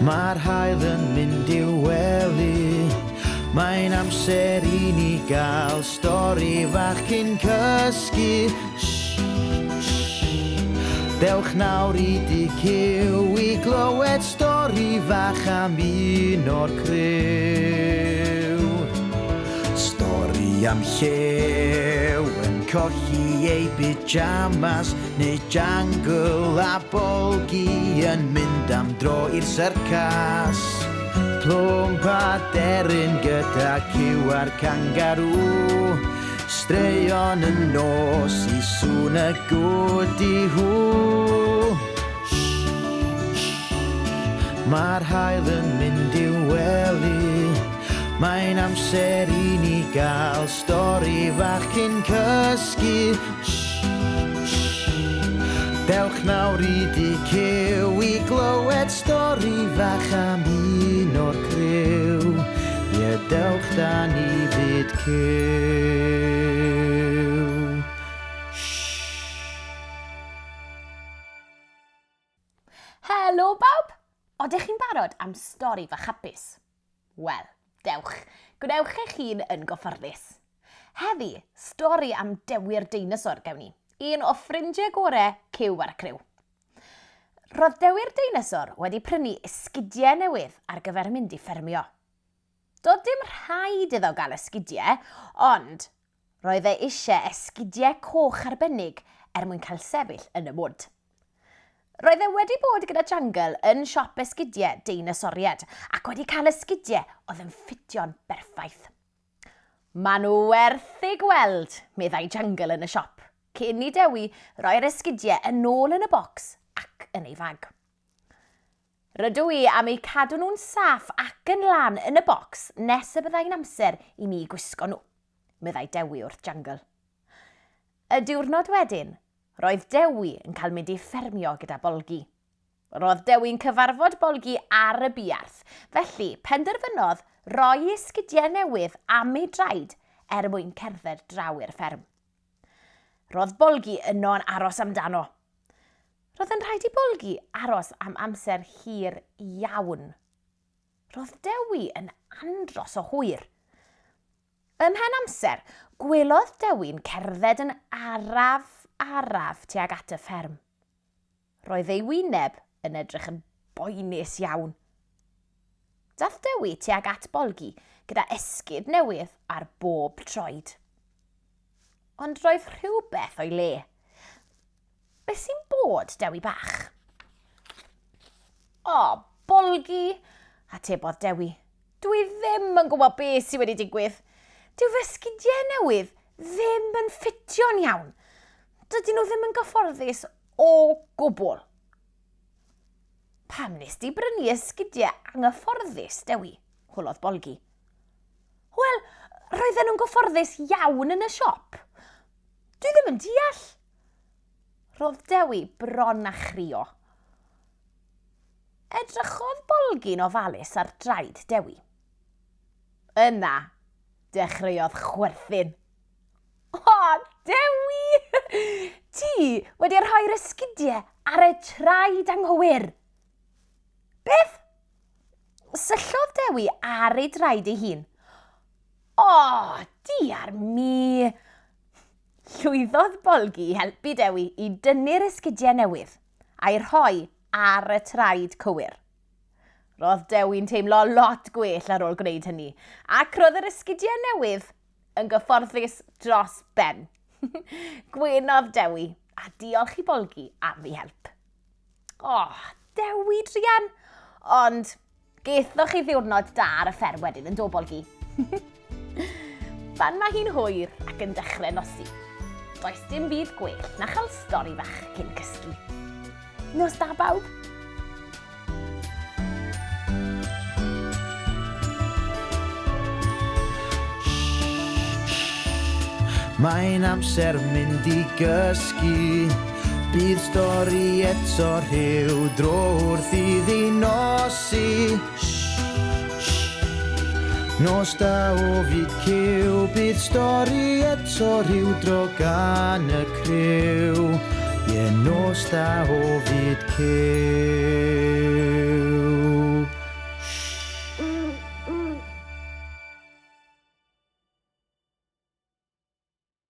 Mae'r haul yn mynd i'w wely. Mae'n amser i ni gael stori fach cyn cysgu. Shh, shh. Dewch nawr i dŷ Cyw i glywed stori fach am un o'r criw. Stori am llew yn colli ei pyjamas neu jangle a bolgi yn mynd am dro i'r syrcas. Plwmp a deryn gyda cyw a'r cangarŵ. Straeon y nos i sŵn y gwdi hw. Mae'r haul yn mynd i'w wely. Mae'n amser i ni gael stori fach cyn cysgu. Dewch nawr i dŷ Cyw i glywed stori fach am un o'r criw. Ie, dewch da ni fyd Cyw. Helo bawb! Odych chi'n barod am stori fach hapus? Wel, dewch, gwnewch eich hun yn gyfforddus. Heddi, stori am Dewi'r Deinosor gewn ni, un o ffrindiau gore Cyw ar y Criw. Roedd Dewi'r Deinosor wedi prynu esgidiau newydd ar gyfer mynd i ffermio. Doedd dim rhaid iddo gael esgidiau, ond roedd e eisiau esgidiau coch arbennig er mwyn cael sefyll yn y mwd. Roedd e wedi bod gyda Jungle yn siop esgidiau deinosoriaid ac wedi cael esgidiau oedd yn ffitio'n berffaith. Maen nhw werth eu gweld, meddai Jungle yn y siop, cyn i Dewi roi'r esgidiau yn ôl yn y bocs ac yn ei fag. Rydw i am eu cadw nhw'n saff ac yn lân yn y bocs nes y byddai'n amser i mi gwisgo nhw, meddai Dewi wrth Jungle. Y diwrnod wedyn, roedd Dewi yn cael mynd i ffermio gyda Bolgi. Roedd Dewi'n cyfarfod Bolgi ar y buarth, felly penderfynodd roi ei sgidiau newydd am ei draed er mwyn cerdded draw i'r fferm. Roedd Bolgi yno'n aros amdano. Roedd yn rhaid i Bolgi aros am amser hir iawn. Roedd Dewi yn andros o hwyr. Ymhen amser, gwelodd Dewi'n cerdded yn araf, araf tuag at y fferm. Roedd ei wyneb yn edrych yn boenus iawn. Daeth Dewi tuag at Bolgi gyda esgid newydd ar bob troed. Ond roedd rhywbeth o'i le. Beth sy'n bod, Dewi bach? O, Bolgi, atebodd Dewi. Dwi ddim yn gwybod beth sydd wedi digwydd. Dyw fy sgidiau newydd ddim yn ffitio'n iawn. Dydyn nhw ddim yn gyfforddus o gwbl. Pam nes di brynu esgidiau anghyfforddus, Dewi? holodd Bolgi. Wel, roedden nhw'n gyfforddus iawn yn y siop. Dwi ddim yn deall. Roedd Dewi bron â chrio. Edrychodd Bolgi'n ofalus ar draed Dewi. Yna, dechreuodd chwerthin. O, Dewi! Ti wedi rhoi'r esgidiau ar y traed anghywir. Beth? Syllodd Dewi ar ei draed ei hun. O, diar mi! Llwyddodd Bolgi i helpu Dewi i dynnu'r esgidiau newydd a'i rhoi ar y traed cywir. Roedd Dewi'n teimlo lot gwell ar ôl gwneud hynny, ac roedd yr esgidiau newydd yn gyfforddus dros ben. Gwenodd Dewi, a diolch i Bolgi am ei help. O, oh, Dewi druan! Ond Gethoch chi ddiwrnod da ar y fferm wedyn yn do Bolgi? Pan mae hi'n hwyr ac yn dechrau nosi, does dim byd gwell na chael stori fach cyn cysgu. Nos da bawb! Mae'n amser mynd i gysgu. Bydd stori eto rhyw dro wrth iddi nosi. Nos da o fyd cyw, bydd stori eto rhyw dro gan y criw. Ie, nos da o fyd cyw.